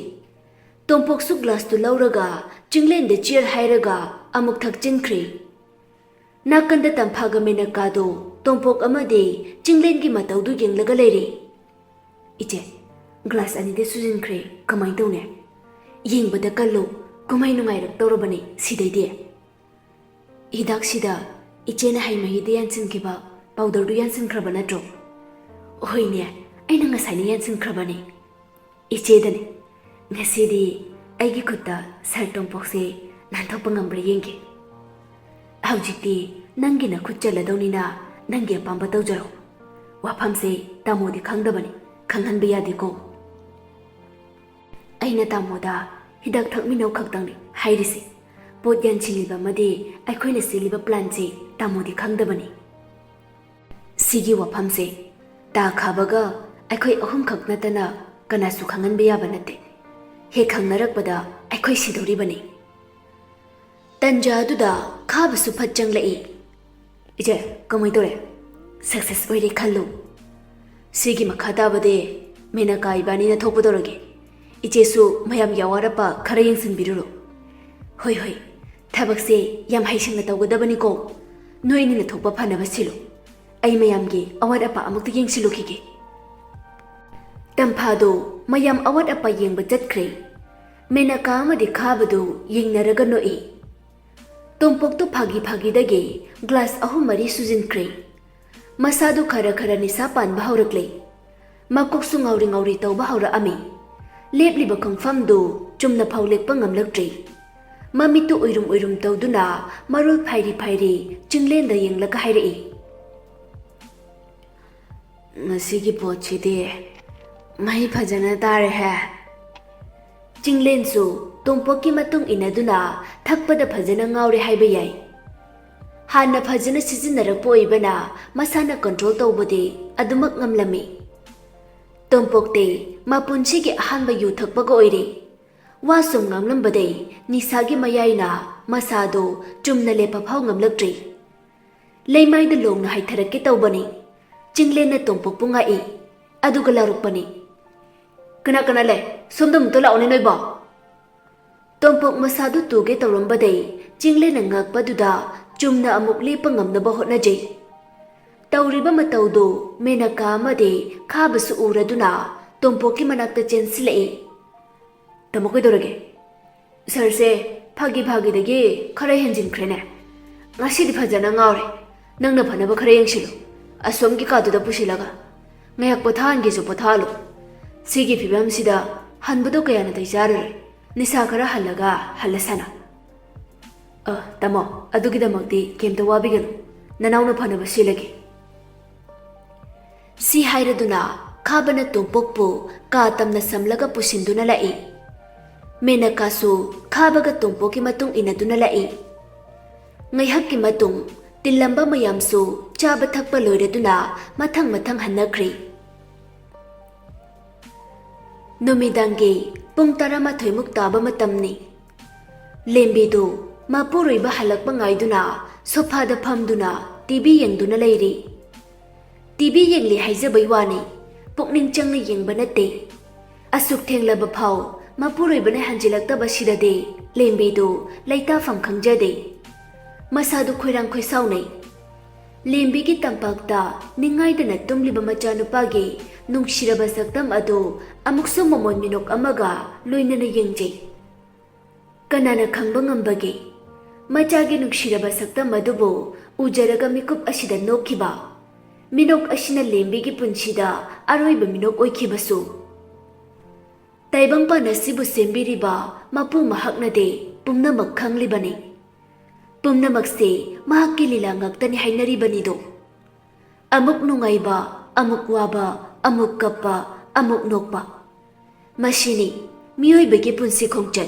ꯇꯣꯝꯄꯣꯛꯁꯨ ꯒ꯭ꯂꯥꯁꯇꯨ ꯂꯧꯔꯒ ꯆꯤꯡꯂꯦꯟꯗ ꯆꯤꯌꯔ ꯍꯥꯏꯔꯒ ꯑꯃꯨꯛ ꯊꯛꯆꯤꯟꯈ꯭ꯔꯦ꯫ ꯅꯥꯀꯟꯗ ꯇꯝꯐꯥꯒ ꯃꯦꯅꯀꯥꯗꯣ ꯇꯣꯝꯄꯣꯛ ꯑꯃꯗꯤ ꯆꯤꯡꯂꯦꯟꯒꯤ ꯃꯇꯧꯗꯨ ꯌꯦꯡꯂꯒ ꯂꯩꯔꯤ꯫ "ꯏꯆꯦ, ꯒ꯭ꯂꯥꯁ ꯑꯅꯤꯗꯤ ꯁꯨꯖꯤꯟꯈ꯭ꯔꯦ, ꯀꯃꯥꯏ ꯇꯧꯅꯤ?" "ꯌꯦꯡꯕꯗ ꯀꯜꯂꯨ, ꯀꯨꯝꯍꯩ ꯅꯨꯡꯉꯥꯏꯔꯛꯇꯧꯔꯕꯅꯤ ꯁꯤꯗꯩꯗꯤ꯫" "ꯍꯤꯗꯥꯛꯁꯤꯗ ꯏꯆꯦꯅ ꯍꯩ ꯃꯍꯤꯗ ꯌꯥꯟꯁꯤꯟꯈꯤꯕ ꯄꯥꯎꯗꯔꯗꯨ ꯌꯥꯟꯁꯤꯟꯈ꯭ꯔꯕ ꯅꯠꯇ꯭ꯔꯣ?" "ꯍꯣꯏꯅꯦ, ꯑꯩꯅ ꯉꯁꯥꯏꯅ ꯌꯥꯟꯁꯤꯟꯈ꯭ꯔꯕꯅꯤ꯫" "ꯏꯆꯦꯗꯅꯤ, ꯉꯁꯤꯗꯤ ꯑꯩꯒꯤ ꯈꯨꯠꯇ ꯁꯥꯔ ꯇꯣꯝꯄꯣꯛꯁꯦ ꯅꯥꯟꯊꯣꯛꯄ ꯉꯝꯕ꯭ꯔꯥ ꯌꯦꯡꯒꯦ꯫" "ꯍꯧꯖꯤꯛꯇꯤ ꯅꯪꯒꯤ ꯅꯈꯨꯠ ꯆꯜꯂꯗꯧꯅꯤꯅ ꯅꯪꯒꯤ ꯑꯄꯥꯝꯕ ꯇꯧꯖꯔꯣ꯫ ꯋꯥꯐꯝꯁꯦ ꯇꯥꯃꯣꯗꯤ ꯈꯪꯗꯕꯅꯤ, ꯈꯪꯍꯟꯕ ꯌꯥꯗꯦꯀꯣ꯫" "ꯑꯩꯅ ꯇꯥꯃꯣꯗ ꯍꯤꯗꯥꯛ ꯊꯛꯃꯤꯟꯅꯧ ꯈꯛꯇꯪꯅꯤ ꯍꯥꯏꯔꯤꯁꯦ꯫ ꯄꯣꯠ ꯌꯥꯟꯁꯤꯜꯂꯤꯕ ꯑꯃꯗꯤ ꯑꯩꯈꯣꯏꯅ ꯁꯤꯜꯂꯤꯕ ꯄ꯭ꯂꯥꯟꯁꯦ ꯇꯥꯃꯣꯗꯤ ꯈꯪꯗꯕꯅꯤ꯫" "ꯁꯤꯒꯤ ꯋꯥꯐꯝꯁꯦ ꯇꯥ ꯈꯥꯕꯒ ꯑꯩꯈꯣꯏ ꯑꯍꯨꯝꯈꯛ ꯅꯠꯇꯅ ꯀꯅꯥꯁꯨ ꯈꯪꯍꯟꯕ ꯌꯥꯕ ꯅꯠꯇꯦ꯫ ꯍꯦꯛ ꯈꯪꯅꯔꯛꯄꯗ ꯑꯩꯈꯣꯏ ꯁꯤꯗꯧꯔꯤꯕꯅꯤ꯫" ꯇꯟꯖꯥ ꯑꯗꯨꯗ ꯈꯥꯕꯁꯨ ꯐꯠ ꯆꯪꯂꯛꯏ꯫ "ꯏꯆꯦ, ꯀꯃꯥꯏ ꯇꯧꯔꯦ? ꯁꯛꯁꯦꯁ ꯑꯣꯏꯔꯦ ꯈꯜꯂꯨ꯫ ꯁꯤꯒꯤ ꯃꯈꯥ ꯇꯥꯕꯗꯤ ꯃꯦꯅꯀꯥ ꯏꯕꯥꯅꯤꯅ ꯊꯣꯛꯄꯗꯧꯔꯒꯦ꯫ ꯏꯆꯦꯁꯨ ꯃꯌꯥꯝꯒꯤ ꯑꯋꯥꯠ ꯑꯄꯥ ꯈꯔ ꯌꯦꯡꯁꯤꯟꯕꯤꯔꯨꯔꯣ꯫" "ꯍꯣꯏ, ꯍꯣꯏ, ꯊꯕꯛꯁꯦ ꯌꯥꯝ ꯍꯩꯁꯤꯡꯅ ꯇꯧꯒꯗꯕꯅꯤꯀꯣ꯫ ꯅꯣꯏ ꯑꯅꯤꯅ ꯊꯣꯛꯄ ꯐꯅꯕ ꯁꯤꯜꯂꯨ꯫ ꯑꯩ ꯃꯌꯥꯝꯒꯤ ꯑꯋꯥꯠ ꯑꯄꯥ ꯑꯃꯨꯛꯇ ꯌꯦꯡꯁꯤꯜꯂꯨꯈꯤꯒꯦ꯫" ꯇꯝꯐꯥꯗꯣ ꯃꯌꯥꯝ ꯑꯋꯥꯠ ꯑꯄꯥ ꯌꯦꯡꯕ ꯆꯠꯈ꯭ꯔꯦ꯫ ꯃꯦꯅꯀꯥ ꯑꯃꯗꯤ ꯈꯥꯕꯗꯨ ꯌꯦꯡꯅꯔꯒ ꯅꯣꯛꯏ꯫ ꯇꯣꯝꯄꯣꯛꯇꯨ ꯐꯥꯒꯤ ꯐꯥꯒꯤꯗꯒꯤ ꯒ꯭ꯂꯥꯁ ꯑꯍꯨꯝ ꯃꯔꯤ ꯁꯨꯖꯤꯟꯈ꯭ꯔꯦ꯫ ꯃꯁꯥꯗꯨ ꯈꯔ ꯈꯔ ꯅꯤꯁꯥ ꯄꯥꯟꯕ ꯍꯧꯔꯛꯂꯦ꯫ ꯃꯀꯣꯛꯁꯨ ꯉꯥꯎꯔꯤ ꯉꯥꯎꯔꯤ ꯇꯧꯕ ꯍꯧꯔꯛꯑꯝꯃꯤ꯫ ꯂꯦꯞꯂꯤꯕ ꯈꯣꯡꯐꯝꯗꯨ ꯆꯨꯝꯅ ꯐꯥꯎ ꯂꯦꯞꯄ ꯉꯝꯂꯛꯇ꯭ꯔꯦ꯫ ꯃꯃꯤꯠꯇꯨ ꯎꯏꯔꯨꯝ ꯎꯏꯔꯨꯝ ꯇꯧꯗꯨꯅ ꯃꯔꯣꯜ ꯐꯥꯏꯔꯤ ꯐꯥꯏꯔꯤ ꯆꯤꯡꯂꯦꯟꯗ ꯌꯦꯡꯂꯒ ꯍꯥꯏꯔꯛꯏ꯫ "ꯉꯁꯤꯒꯤ ꯄꯣꯠꯁꯤꯗꯤ ꯃꯍꯩ ꯐꯖꯅ ꯇꯥꯔꯦꯍꯦ!" ꯆꯤꯡꯂꯦꯟꯁꯨ ꯇꯣꯝꯄꯣꯛꯀꯤ ꯃꯇꯨꯡ ꯏꯟꯅꯗꯨꯅ ꯊꯛꯄꯗ ꯐꯖꯅ ꯉꯥꯎꯔꯦ ꯍꯥꯏꯕ ꯌꯥꯏ꯫ ꯍꯥꯟꯅ ꯐꯖꯅ ꯁꯤꯖꯤꯟꯅꯔꯛꯄ ꯑꯣꯏꯕꯅ ꯃꯁꯥꯅ control ꯇꯧꯕꯗꯤ ꯑꯗꯨꯃꯛ ꯉꯝꯂꯝꯃꯤ꯫ ꯇꯣꯝꯄꯣꯛꯇꯤ ꯃꯄꯨꯟꯁꯤꯒꯤ ꯑꯍꯥꯟꯕ ꯌꯨ ꯊꯛꯄꯒ ꯑꯣꯏꯔꯦ꯫ ꯋꯥ ꯁꯨꯝ ꯉꯥꯡꯂꯝꯕꯗꯩ ꯅꯤꯁꯥꯒꯤ ꯃꯌꯥꯏꯅ ꯃꯁꯥꯗꯣ ꯆꯨꯝꯅ ꯂꯦꯞꯄ ꯐꯥꯎ ꯉꯝꯂꯛꯇ꯭ꯔꯦ꯫ ꯂꯩꯃꯥꯏꯗ ꯂꯣꯡꯅ ꯍꯥꯏꯊꯔꯛꯀꯦ ꯇꯧꯕꯅꯤ꯫ ꯆꯤꯡꯂꯦꯟꯅ ꯇꯣꯝꯄꯣꯛꯄꯨ ꯉꯥꯛꯏ꯫ ꯑꯗꯨꯒ ꯂꯥꯎꯔꯛꯄꯅꯤ, "ꯀꯅꯥ ꯀꯅꯥ ꯂꯩ? ꯁꯣꯝꯗ ꯑꯃꯨꯛꯇ ꯂꯥꯛꯑꯣꯅꯦ ꯅꯣꯏꯕꯣ!" ꯇꯣꯝꯄꯣꯛ ꯃꯁꯥꯗꯨ ꯇꯨꯒꯦ ꯇꯧꯔꯝꯕꯗꯩ ꯆꯤꯡꯂꯦꯟꯅ ꯉꯥꯛꯄꯗꯨꯗ ꯆꯨꯝꯅ ꯑꯃꯨꯛ ꯂꯦꯞꯄ ꯉꯝꯅꯕ ꯍꯣꯠꯅꯖꯩ꯫ ꯇꯧꯔꯤꯕ ꯃꯇꯧꯗꯨ ꯃꯦꯅꯀꯥ ꯑꯃꯗꯤ ꯈꯥꯕꯁꯨ ꯎꯔꯗꯨꯅ ꯇꯣꯝꯄꯣꯛꯀꯤ ꯃꯅꯥꯛꯇ ꯆꯦꯟꯁꯤꯜꯂꯛꯏ꯫ "ꯇꯥꯃꯣ, ꯀꯩꯗꯧꯔꯒꯦ?" "ꯁꯥꯔꯁꯦ ꯐꯥꯒꯤ ꯐꯥꯒꯤꯗꯒꯤ ꯈꯔ ꯍꯦꯟꯖꯤꯟꯈ꯭ꯔꯦꯅꯦ꯫ ꯉꯁꯤꯗꯤ ꯐꯖꯅ ꯉꯥꯎꯔꯦ꯫ ꯅꯪꯅ ꯐꯅꯕ ꯈꯔ ꯌꯦꯡꯁꯤꯜꯂꯨ꯫ ꯑꯁꯣꯝꯒꯤ ꯀꯥꯗꯨꯗ ꯄꯨꯁꯤꯜꯂꯒ ꯉꯥꯏꯍꯥꯛ ꯄꯣꯊꯥꯍꯟꯒꯦꯁꯨ ꯄꯣꯊꯥꯍꯜꯂꯨ꯫ ꯁꯤꯒꯤ ꯐꯤꯕꯝꯁꯤꯗ ꯍꯟꯕꯗꯣ ꯀꯌꯥ ꯅꯥꯇꯩ ꯆꯥꯔꯔꯣꯏ꯫ ꯅꯤꯁꯥ ꯈꯔ ꯍꯜꯂꯒ ꯍꯜꯂꯁꯅꯨ꯫" "ꯑ, ꯇꯥꯃꯣ, ꯑꯗꯨꯒꯤꯗꯃꯛꯇꯤ ꯀꯩꯝꯇ ꯋꯥꯕꯤꯒꯅꯨ꯫ ꯅꯅꯥꯎꯅ ꯐꯅꯕ ꯁꯤꯜꯂꯒꯦ꯫" ꯁꯤ ꯍꯥꯏꯔꯗꯨꯅ ꯈꯥꯕꯅ ꯇꯣꯝꯄꯣꯛꯄꯨ ꯀꯥ ꯇꯝꯅ ꯁꯝꯂꯒ ꯄꯨꯁꯤꯟꯗꯨꯅ ꯂꯥꯛꯏ꯫ ꯃꯦꯅꯀꯥꯁꯨ ꯈꯥꯕꯒ ꯇꯣꯝꯄꯣꯛꯀꯤ ꯃꯇꯨꯡ ꯏꯟꯅꯗꯨꯅ ꯂꯥꯛꯏ꯫ ꯉꯥꯏꯍꯥꯛꯀꯤ ꯃꯇꯨꯡ ꯇꯤꯜꯂꯝꯕ ꯃꯌꯥꯝꯁꯨ ꯆꯥꯕ ꯊꯛꯄ ꯂꯣꯏꯔꯗꯨꯅ ꯃꯊꯪ ꯃꯊꯪ ꯍꯟꯅꯈ꯭ꯔꯦ꯫ ꯅꯨꯃꯤꯗꯥꯡꯒꯤ ꯄꯨꯡ ꯇꯔꯥꯃꯥꯊꯣꯏꯃꯨꯛ ꯇꯥꯕ ꯃꯇꯝꯅꯤ꯫ ꯂꯦꯝꯕꯤꯗꯨ ꯃꯄꯨꯔꯣꯏꯕ ꯍꯜꯂꯛꯄ ꯉꯥꯏꯗꯨꯅ ꯁꯣꯐꯥꯗ ꯐꯝꯗꯨꯅ ꯇꯤ ꯚꯤ ꯌꯦꯡꯗꯨꯅ ꯂꯩꯔꯤ꯫ ꯇꯤ ꯚꯤ ꯌꯦꯡꯂꯤ ꯍꯥꯏꯖꯕꯩ ꯋꯥꯅꯤ, ꯄꯨꯛꯅꯤꯡ ꯆꯪꯅ ꯌꯦꯡꯕ ꯅꯠꯇꯦ꯫ ꯑꯁꯨꯛ ꯊꯦꯡꯂꯕ ꯐꯥꯎ ꯃꯄꯨꯔꯣꯏꯕꯅ ꯍꯟꯖꯤꯜꯂꯛꯇꯕꯁꯤꯗꯗꯤ ꯂꯦꯝꯕꯤꯗꯨ ꯂꯩꯇꯥꯐꯝ ꯈꯪꯖꯗꯦ꯫ ꯃꯁꯥꯗꯨ ꯈꯣꯏꯔꯥꯡ ꯈꯣꯏꯁꯥꯎꯅꯩ꯫ ꯂꯦꯝꯕꯤꯒꯤ ꯇꯝꯄꯥꯛꯇ ꯅꯤꯡꯉꯥꯏꯗꯅ ꯇꯨꯝꯂꯤꯕ ꯃꯆꯥꯅꯨꯄꯥꯒꯤ ꯅꯨꯡꯁꯤꯔꯕ ꯁꯛꯇꯝ ꯑꯗꯨ ꯑꯃꯨꯛꯁꯨ ꯃꯃꯣꯟ ꯃꯤꯅꯣꯛ ꯑꯃꯒ ꯂꯣꯏꯅꯅ ꯌꯦꯡꯖꯩ꯫ ꯀꯅꯥꯅ ꯈꯪꯕ ꯉꯝꯕꯒꯦ? ꯃꯆꯥꯒꯤ ꯅꯨꯡꯁꯤꯔꯕ ꯁꯛꯇꯝ ꯑꯗꯨꯕꯨ ꯎꯖꯔꯒ ꯃꯤꯀꯨꯞ ꯑꯁꯤꯗ ꯅꯣꯛꯈꯤꯕ꯫ ꯃꯤꯅꯣꯛ ꯑꯁꯤꯅ ꯂꯦꯝꯕꯤꯒꯤ ꯄꯨꯟꯁꯤꯗ ꯑꯔꯣꯏꯕ ꯃꯤꯅꯣꯛ ꯑꯣꯏꯈꯤꯕꯁꯨ꯫ ꯇꯥꯏꯕꯪꯄꯥꯟ ꯑꯁꯤꯕꯨ ꯁꯦꯝꯕꯤꯔꯤꯕ ꯃꯄꯨ ꯃꯍꯥꯛꯅꯗꯤ ꯄꯨꯝꯅꯃꯛ ꯈꯪꯂꯤꯕꯅꯤ꯫ ꯄꯨꯝꯅꯃꯛꯁꯦ ꯃꯍꯥꯛꯀꯤ ꯂꯤꯂꯥ ꯉꯥꯛꯇꯅꯤ ꯍꯥꯏꯅꯔꯤꯕꯅꯤꯗꯣ꯫ ꯑꯃꯨꯛ ꯅꯨꯡꯉꯥꯏꯕ, ꯑꯃꯨꯛ ꯋꯥꯕ, ꯑꯃꯨꯛ ꯀꯞꯄ, ꯑꯃꯨꯛ ꯅꯣꯛꯄ꯫ ꯃꯁꯤꯅꯤ ꯃꯤꯑꯣꯏꯕꯒꯤ ꯄꯨꯟꯁꯤ ꯈꯣꯡꯆꯠ꯫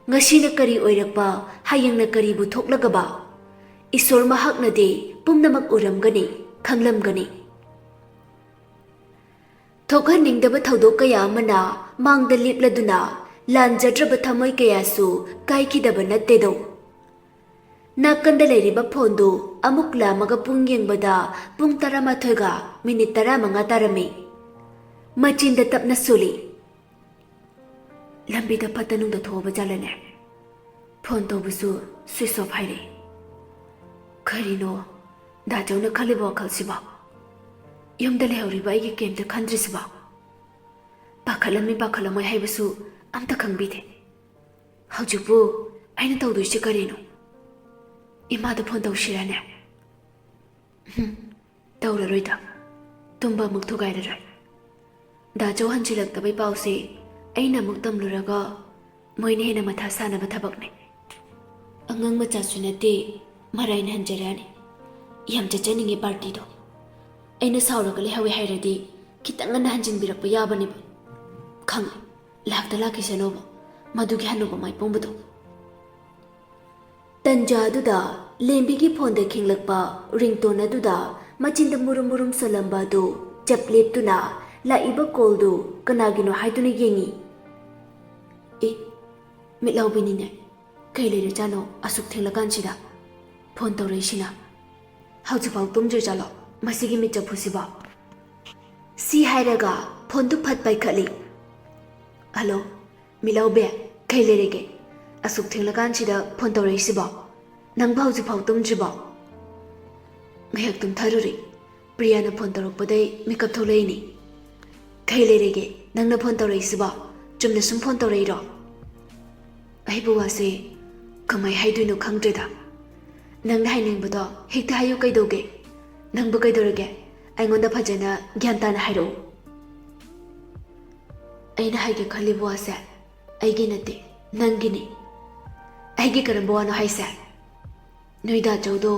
ꯉꯁꯤꯅ ꯀꯔꯤ ꯑꯣꯏꯔꯛꯄ, ꯍꯌꯦꯡꯅ ꯀꯔꯤꯕꯨ ꯊꯣꯛꯂꯒꯕ? ꯏꯁꯣꯔ ꯃꯍꯥꯛꯅꯗꯤ ꯄꯨꯝꯅꯃꯛ ꯎꯔꯝꯒꯅꯤ, ꯈꯪꯂꯝꯒꯅꯤ꯫ ꯊꯣꯛꯍꯟꯅꯤꯡꯗꯕ ꯊꯧꯗꯣꯛ ꯀꯌꯥ ꯑꯃꯅ ꯃꯥꯡꯗ ꯂꯦꯞꯂꯗꯨꯅ ꯂꯥꯟꯖꯗ꯭ꯔꯕ ꯊꯃꯣꯏ ꯀꯌꯥꯁꯨ ꯀꯥꯏꯈꯤꯗꯕ ꯅꯠꯇꯦꯗꯣ꯫ ꯅꯥꯀꯟꯗ ꯂꯩꯔꯤꯕ ꯐꯣꯟꯗꯨ ꯑꯃꯨꯛ ꯂꯥꯝꯃꯒ ꯄꯨꯡ ꯌꯦꯡꯕꯗ ꯄꯨꯡ ꯇꯔꯥꯃꯥꯊꯣꯏꯒ ꯃꯤꯅꯤꯠ ꯇꯔꯥꯃꯉꯥ ꯇꯥꯔꯝꯃꯤ꯫ ꯃꯆꯤꯟꯗ ꯇꯞꯅ ꯁꯣꯜꯂꯤ꯫ ꯂꯝꯕꯤꯗ ꯐꯠꯇ ꯅꯨꯡꯗ ꯊꯣꯛꯑꯕ ꯖꯥꯠꯂꯅꯦ? ꯐꯣꯟ ꯇꯧꯕꯁꯨ switch off ꯍꯥꯏꯔꯛꯏ꯫ ꯀꯔꯤꯅꯣ ꯗꯥꯆꯧꯅ ꯈꯜꯂꯤꯕ ꯋꯥꯈꯜꯁꯤꯕꯣ? ꯌꯨꯝꯗ ꯂꯩꯍꯧꯔꯤꯕ ꯑꯩꯒꯤ ꯀꯩꯝꯇ ꯈꯟꯗ꯭ꯔꯤꯁꯤꯕꯣ? ꯄꯥꯈꯠꯂꯝꯃꯤ ꯄꯥꯈꯠꯂꯝꯃꯣꯏ ꯍꯥꯏꯕꯁꯨ ꯑꯝꯇ ꯈꯪꯕꯤꯗꯦ꯫ ꯍꯧꯖꯤꯛꯄꯨ ꯑꯩꯅ ꯇꯧꯗꯣꯏꯁꯦ ꯀꯔꯤꯅꯣ? ꯏꯃꯥꯗ ꯐꯣꯟ ꯇꯧꯁꯤꯔꯅꯦ? ꯍꯨꯝ, ꯇꯧꯔꯔꯣꯏꯗ꯫ ꯇꯨꯝꯕ ꯑꯃꯨꯛ ꯊꯨꯒꯥꯏꯔꯔꯣꯏ꯫ ꯗꯥꯆꯧ ꯍꯟꯖꯤꯜꯂꯛꯇꯕꯩ ꯄꯥꯎꯁꯦ ꯑꯩꯅ ꯑꯃꯨꯛ ꯇꯝꯂꯨꯔꯒ ꯃꯣꯏꯅ ꯍꯦꯟꯅ ꯃꯊꯥ ꯁꯥꯅꯕ ꯊꯕꯛꯅꯦ꯫ ꯑꯉꯥꯡ ꯃꯆꯥꯁꯨ ꯅꯠꯇꯦ, ꯃꯔꯥꯏꯅ ꯍꯟꯖꯔꯛꯑꯅꯤ꯫ ꯌꯥꯝ ꯆꯠꯆꯅꯤꯡꯉꯦ ꯄꯥꯔꯇꯤꯗꯣ꯫ ꯑꯩꯅ ꯁꯥꯎꯔꯒ ꯂꯩꯍꯧꯋꯦ ꯍꯥꯏꯔꯗꯤ ꯈꯤꯇꯪ ꯉꯟꯅ ꯍꯟꯖꯤꯟꯕꯤꯔꯛꯄ ꯌꯥꯕꯅꯦꯕ꯫ ꯈꯪꯉꯦ, ꯂꯥꯛꯇ ꯂꯥꯛꯈꯤꯁꯅꯣꯕ, ꯃꯗꯨꯒꯤ ꯍꯅꯨꯕ ꯃꯥꯏꯄꯣꯝꯕꯗꯣ꯫ ꯇꯟꯖꯥ ꯑꯗꯨꯗ ꯂꯦꯝꯕꯤꯒꯤ ꯐꯣꯟꯗ ꯈꯤꯡꯂꯛꯄ ꯔꯤꯡꯇꯣꯟ ꯑꯗꯨꯗ ꯃꯆꯤꯟꯗ ꯃꯨꯔꯨꯝ ꯃꯨꯔꯨꯝ ꯁꯣꯜꯂꯝꯕ ꯑꯗꯨ ꯆꯞ ꯂꯦꯞꯇꯨꯅ ꯂꯥꯛꯏꯕ ꯀꯣꯜꯗꯨ ꯀꯅꯥꯒꯤꯅꯣ ꯍꯥꯏꯗꯨꯅ ꯌꯦꯡꯉꯤ꯫ ꯑꯦ, ꯃꯤꯠꯂꯥꯎꯕꯤꯅꯤꯅꯦ꯫ ꯀꯩ ꯂꯩꯔꯖꯥꯠꯅꯣ ꯑꯁꯨꯛ ꯊꯦꯡꯂꯀꯥꯟꯁꯤꯗ ꯐꯣꯟ ꯇꯧꯔꯛꯏꯁꯤꯅ? ꯍꯧꯖꯤꯛꯐꯥꯎ ꯇꯨꯝꯗ꯭ꯔꯤꯖꯥꯠꯂꯣ ꯃꯁꯤꯒꯤ ꯃꯤꯠꯆꯐꯨꯁꯤꯕꯣ? ꯁꯤ ꯍꯥꯏꯔꯒ ꯐꯣꯟꯗꯨ ꯐꯠ ꯄꯥꯏꯈꯠꯂꯤ꯫ ꯍꯜꯂꯣ, ꯃꯤꯠꯂꯥꯎꯕꯤ, ꯀꯩ ꯂꯩꯔꯒꯦ? ꯑꯁꯨꯛ ꯊꯦꯡꯂꯀꯥꯟꯁꯤꯗ ꯐꯣꯟ ꯇꯧꯔꯛꯏꯁꯤꯕꯣ? ꯅꯪꯕꯨ ꯍꯧꯖꯤꯛꯐꯥꯎ ꯇꯨꯝꯗ꯭ꯔꯤꯕꯣ? ꯉꯥꯏꯍꯥꯛ ꯇꯨꯝꯊꯔꯨꯔꯦ꯫ ꯄ꯭ꯔꯤꯌꯥꯅ ꯐꯣꯟ ꯇꯧꯔꯛꯄꯗꯩ ꯃꯤꯀꯞ ꯊꯣꯛꯂꯛꯏꯅꯤ꯫ ꯀꯩ ꯂꯩꯔꯒꯦ? ꯅꯪꯅ ꯐꯣꯟ ꯇꯧꯔꯛꯏꯁꯤꯕꯣ? ꯆꯨꯝꯅ ꯁꯨꯝ ꯐꯣꯟ ꯇꯧꯔꯛꯏꯔꯣ? ꯑꯩꯕꯨ ꯋꯥꯁꯦ ꯀꯃꯥꯏ ꯍꯥꯏꯗꯣꯏꯅꯣ ꯈꯪꯗ꯭ꯔꯦꯗ꯫ ꯅꯪꯅ ꯍꯥꯏꯅꯤꯡꯕꯗꯣ ꯍꯦꯛꯇ ꯍꯥꯏꯌꯨ ꯀꯩꯗꯧꯒꯦ? ꯅꯪꯕꯨ ꯀꯩꯗꯧꯔꯒꯦ? ꯑꯩꯉꯣꯟꯗ ꯐꯖꯅ ꯒ꯭ꯌꯥꯟ ꯇꯥꯅ ꯍꯥꯏꯔꯛꯎ꯫ ꯑꯩꯅ ꯍꯥꯏꯒꯦ ꯈꯜꯂꯤꯕ ꯋꯥꯁꯦ ꯑꯩꯒꯤ ꯅꯠꯇꯦ, ꯅꯪꯒꯤꯅꯤ꯫ ꯑꯩꯒꯤ ꯀꯔꯝꯕ ꯋꯥꯅꯣ ꯍꯥꯏꯁꯦ? ꯅꯣꯏ ꯗꯥꯆꯧꯗꯣ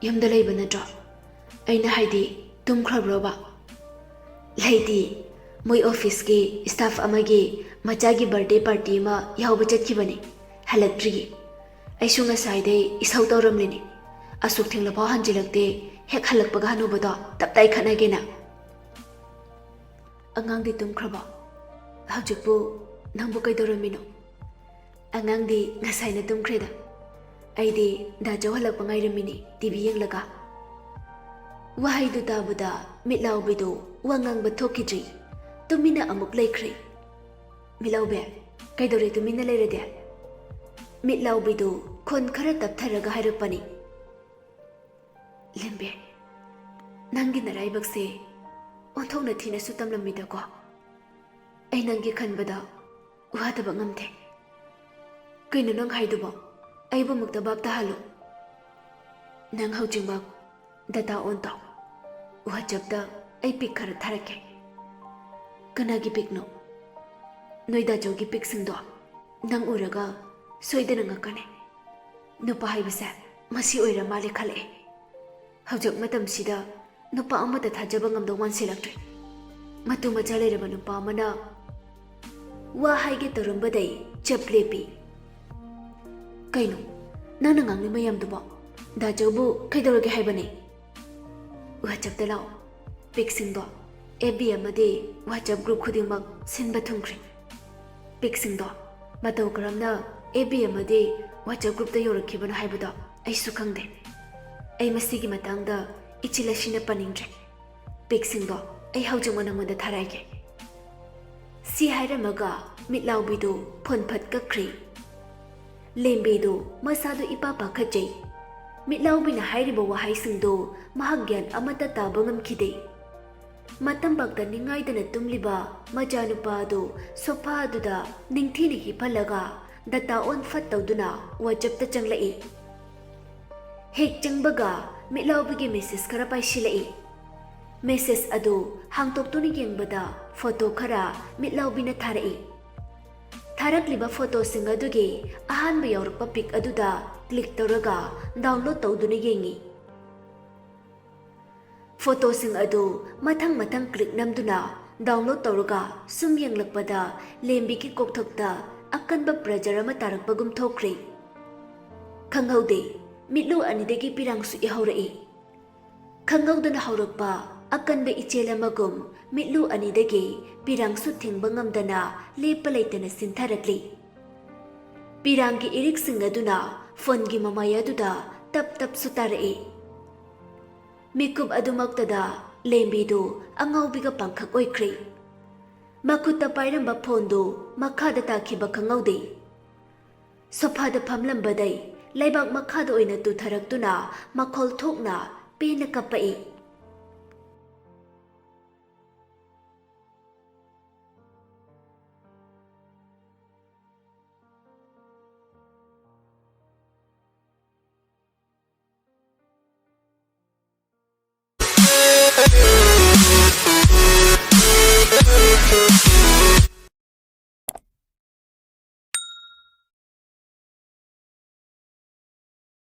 ꯌꯨꯝꯗ ꯂꯩꯕ ꯅꯠꯇ꯭ꯔꯣ? ꯑꯩꯅ ꯍꯥꯏꯗꯤ, ꯇꯨꯝꯈ꯭ꯔꯕ꯭ꯔꯣꯕ? ꯂꯩꯇꯦ, ꯃꯣꯏ ꯑꯣꯐꯤꯁꯀꯤ ꯁ꯭ꯇꯥꯐ ꯑꯃꯒꯤ ꯃꯆꯥꯒꯤ ꯕꯥꯔꯗꯦ ꯄꯥꯔꯇꯤ ꯑꯃ ꯌꯥꯎꯕ ꯆꯠꯈꯤꯕꯅꯤ, ꯍꯜꯂꯛꯇ꯭ꯔꯤꯌꯦ꯫ ꯑꯩꯁꯨ ꯉꯁꯥꯏꯗꯩ ꯏꯁꯧ ꯇꯧꯔꯝꯂꯤꯅꯤ, ꯑꯁꯨꯛ ꯊꯦꯡꯂꯐꯥꯎ ꯍꯟꯖꯤꯜꯂꯛꯇꯦ, ꯍꯦꯛ ꯍꯜꯂꯛꯄꯒ ꯍꯅꯨꯕꯗꯣ ꯇꯞꯇꯥꯏ ꯈꯠꯅꯒꯦꯅ꯫ ꯑꯉꯥꯡꯗꯤ ꯇꯨꯝꯈ꯭ꯔꯕꯣ? ꯍꯧꯖꯤꯛꯄꯨ ꯅꯪꯕꯨ ꯀꯩꯗꯧꯔꯝꯃꯤꯅꯣ? ꯑꯉꯥꯡꯗꯤ ꯉꯁꯥꯏꯅ ꯇꯨꯝꯈ꯭ꯔꯦꯗ꯫ ꯑꯩꯗꯤ ꯗꯥꯆꯧ ꯍꯜꯂꯛꯄ ꯉꯥꯏꯔꯝꯃꯤꯅꯤ, ꯇꯤꯚꯤ ꯌꯦꯡꯂꯒ꯫ ꯋꯥꯍꯩꯗꯨ ꯇꯥꯕꯗ ꯃꯤꯠꯂꯥꯎꯕꯤꯗꯨ ꯋꯥ ꯉꯥꯡꯕ ꯊꯣꯛꯈꯤꯗ꯭ꯔꯤ, ꯇꯨꯃꯤꯟꯅ ꯑꯃꯨꯛ ꯂꯩꯈ꯭ꯔꯦ꯫ ꯃꯤꯠꯂꯥꯎꯕꯤ, ꯀꯩꯗꯧꯔꯦ ꯇꯨꯃꯤꯟꯅ ꯂꯩꯔꯗꯤ? ꯃꯤꯠꯂꯥꯎꯕꯤꯗꯨ ꯈꯣꯟ ꯈꯔ ꯇꯞꯊꯔꯒ ꯍꯥꯏꯔꯛꯄꯅꯤ꯫ ꯂꯦꯝꯕꯤ, ꯅꯪꯒꯤ ꯅꯔꯥꯏꯕꯛꯁꯦ ꯑꯣꯟꯊꯣꯛꯅ ꯊꯤꯅꯁꯨ ꯇꯝꯂꯝꯃꯤꯗꯀꯣ꯫ ꯑꯩ ꯅꯪꯒꯤ ꯈꯟꯕꯗ ꯋꯥꯗꯕ ꯉꯝꯗꯦ꯫ ꯀꯩꯅꯣ ꯅꯪ ꯍꯥꯏꯗꯨꯕꯣ? ꯑꯩꯕꯨ ꯑꯃꯨꯛꯇ ꯚꯥꯞ ꯇꯥꯍꯜꯂꯨ꯫ ꯅꯪ ꯍꯧꯖꯤꯛꯃꯛ ꯗꯇꯥ ꯑꯣꯟ ꯇꯧ꯫ WhatsApp-ꯇ ꯑꯩ ꯄꯤꯛ ꯈꯔ ꯊꯥꯔꯛꯀꯦ꯫ ꯀꯅꯥꯒꯤ ꯄꯤꯛꯅꯣ? ꯅꯣꯏ ꯗꯥꯆꯧꯒꯤ ꯄꯤꯛꯁꯤꯡꯗꯣ ꯅꯪ ꯎꯔꯒ ꯁꯣꯏꯗꯅ ꯉꯛꯀꯅꯤ꯫ ꯅꯨꯄꯥ ꯍꯥꯏꯕꯁꯦ ꯃꯁꯤ ꯑꯣꯏꯔ ꯃꯥꯜꯂꯦ ꯈꯜꯂꯛꯑꯦ꯫ ꯍꯧꯖꯤꯛ ꯃꯇꯝꯁꯤꯗ ꯅꯨꯄꯥ ꯑꯃꯠꯇ ꯊꯥꯖꯕ ꯉꯝꯗꯧ ꯃꯥꯟꯁꯤꯜꯂꯛꯇ꯭ꯔꯦ꯫ ꯃꯇꯨ ꯃꯆꯥ ꯂꯩꯔꯕ ꯅꯨꯄꯥ ꯑꯃꯅ ꯋꯥ ꯍꯥꯏꯒꯦ ꯇꯧꯔꯝꯕꯗꯩ ꯆꯞ ꯂꯦꯞꯄꯤ꯫ ꯀꯩꯅꯣ ꯅꯪꯅ ꯉꯥꯡꯂꯤ ꯃꯌꯥꯝꯗꯨꯕꯣ? ꯗꯥꯆꯧꯕꯨ ꯀꯩꯗꯧꯔꯒꯦ ꯍꯥꯏꯕꯅꯦ? WhatsApp-ꯇ ꯂꯥꯛꯑꯣ꯫ ꯄꯤꯛꯁꯤꯡꯗꯣ FB ꯑꯃꯗꯤ WhatsApp group ꯈꯨꯗꯤꯡꯃꯛ ꯁꯤꯟꯕ ꯊꯨꯡꯈ꯭ꯔꯦ꯫ ꯄꯤꯛꯁꯤꯡꯗꯣ ꯃꯇꯧ ꯀꯔꯝꯅ FB ꯑꯃꯗꯤ WhatsApp group-ꯇ ꯌꯧꯔꯛꯈꯤꯕꯅꯣ ꯍꯥꯏꯕꯗꯣ ꯑꯩꯁꯨ ꯈꯪꯗꯦ꯫ ꯑꯩ ꯃꯁꯤꯒꯤ ꯃꯇꯥꯡꯗ ꯏꯆꯤꯜ ꯑꯁꯤꯅ ꯄꯟꯅꯤꯡꯗ꯭ꯔꯦ꯫ ꯄꯤꯛꯁꯤꯡꯗꯣ ꯑꯩ ꯍꯧꯖꯤꯛꯃꯛ ꯅꯉꯣꯟꯗ ꯊꯥꯔꯛꯑꯒꯦ꯫ ꯁꯤ ꯍꯥꯏꯔꯝꯃꯒ ꯃꯤꯠꯂꯥꯎꯕꯤꯗꯨ ꯐꯣꯟ ꯐꯠ ꯀꯛꯈ꯭ꯔꯦ꯫ ꯂꯦꯝꯕꯤꯗꯨ ꯃꯁꯥꯗꯨ ꯏꯄꯥ ꯄꯥꯈꯠꯆꯩ꯫ ꯃꯤꯠꯂꯥꯎꯕꯤꯅ ꯍꯥꯏꯔꯤꯕ ꯋꯥꯍꯩꯁꯤꯡꯗꯨ ꯃꯍꯥꯛ ꯒ꯭ꯌꯥꯟ ꯑꯃꯠꯇ ꯇꯥꯕ ꯉꯝꯈꯤꯗꯦ꯫ ꯃꯇꯝꯕꯥꯛꯇ ꯅꯤꯡꯉꯥꯏꯗꯅ ꯇꯨꯝꯂꯤꯕ ꯃꯆꯥꯅꯨꯄꯥ ꯑꯗꯨ ꯁꯣꯐꯥ ꯑꯗꯨꯗ ꯅꯤꯡꯊꯤꯅ ꯍꯤꯞꯍꯜꯂꯒ ꯗꯇꯥ ꯑꯣꯟ ꯐꯠ ꯇꯧꯗꯨꯅ WhatsApp-ꯇ ꯆꯪꯂꯛꯏ꯫ ꯍꯦꯛ ꯆꯪꯕꯒ ꯃꯤꯠꯂꯥꯎꯕꯤꯒꯤ ꯃꯦꯁꯦꯖ ꯈꯔ ꯄꯥꯏꯁꯤꯜꯂꯛꯏ꯫ ꯃꯦꯁꯦꯖ ꯑꯗꯨ ꯍꯥꯡꯇꯣꯛꯇꯨꯅ ꯌꯦꯡꯕꯗ ꯐꯣꯇꯣ ꯈꯔ ꯃꯤꯠꯂꯥꯎꯕꯤꯅ ꯊꯥꯔꯛꯏ꯫ ꯊꯥꯔꯛꯂꯤꯕ ꯐꯣꯇꯣꯁꯤꯡ ꯑꯗꯨꯒꯤ ꯑꯍꯥꯟꯕ ꯌꯥꯎꯔꯛꯄ ꯄꯤꯛ ꯑꯗꯨꯗ ꯀ꯭ꯂꯤꯛ ꯇꯧꯔꯒ ꯗꯥꯎꯟꯂꯣꯗ ꯇꯧꯗꯨꯅ ꯌꯦꯡꯉꯤ꯫ ꯐꯣꯇꯣꯁꯤꯡ ꯑꯗꯨ ꯃꯊꯪ ꯃꯊꯪ ꯀ꯭ꯂꯤꯛ ꯅꯝꯗꯨꯅ ꯗꯥꯎꯟꯂꯣꯗ ꯇꯧꯔꯒ ꯁꯨꯝ ꯌꯦꯡꯂꯛꯄꯗ ꯂꯦꯝꯕꯤꯒꯤ ꯀꯣꯛꯊꯛꯇ ꯑꯀꯟꯕ ꯄ꯭ꯔꯦꯖꯔ ꯑꯃ ꯇꯥꯔꯛꯄꯒꯨꯝ ꯊꯣꯛꯈ꯭ꯔꯦ꯫ ꯈꯪꯍꯧꯗꯦ, ꯃꯤꯠꯂꯨ ꯑꯅꯤꯗꯒꯤ ꯄꯤꯔꯥꯡꯁꯨ ꯏꯍꯧꯔꯛꯏ꯫ ꯈꯪꯍꯧꯗꯅ ꯍꯧꯔꯛꯄ ꯑꯀꯟꯕ ꯏꯆꯦꯜ ꯑꯃꯒꯨꯝ ꯃꯤꯠꯂꯨ ꯑꯅꯤꯗꯒꯤ ꯄꯤꯔꯥꯡꯁꯨ ꯊꯤꯡꯕ ꯉꯝꯗꯅ ꯂꯦꯞꯄ ꯂꯩꯇꯅ ꯁꯤꯟꯊꯔꯛꯂꯤ꯫ ꯄꯤꯔꯥꯡꯒꯤ ꯏꯔꯤꯛꯁꯤꯡ ꯑꯗꯨꯅ ꯐꯣꯟꯒꯤ ꯃꯃꯥꯏ ꯑꯗꯨꯗ ꯇꯞ ꯇꯞꯁꯨ ꯇꯥꯔꯛꯏ꯫ ꯃꯤꯀꯨꯞ ꯑꯗꯨꯃꯛꯇꯗ ꯂꯦꯝꯕꯤꯗꯨ ꯑꯉꯥꯎꯕꯤꯒ ꯄꯥꯡꯈꯛ ꯑꯣꯏꯈ꯭ꯔꯦ꯫ ꯃꯈꯨꯠꯇ ꯄꯥꯏꯔꯝꯕ ꯐꯣꯟꯗꯨ ꯃꯈꯥꯗ ꯇꯥꯈꯤꯕ ꯈꯪꯍꯧꯗꯦ꯫ ꯁꯣꯐꯥꯗ ꯐꯝꯂꯝꯕꯗꯩ ꯂꯩꯕꯥꯛ ꯃꯈꯥꯗ ꯑꯣꯏꯅ ꯇꯨꯊꯔꯛꯇꯨꯅ ꯃꯈꯣꯜ ꯊꯣꯛꯅ ꯄꯦꯟꯅ ꯀꯞꯄꯛꯏ꯫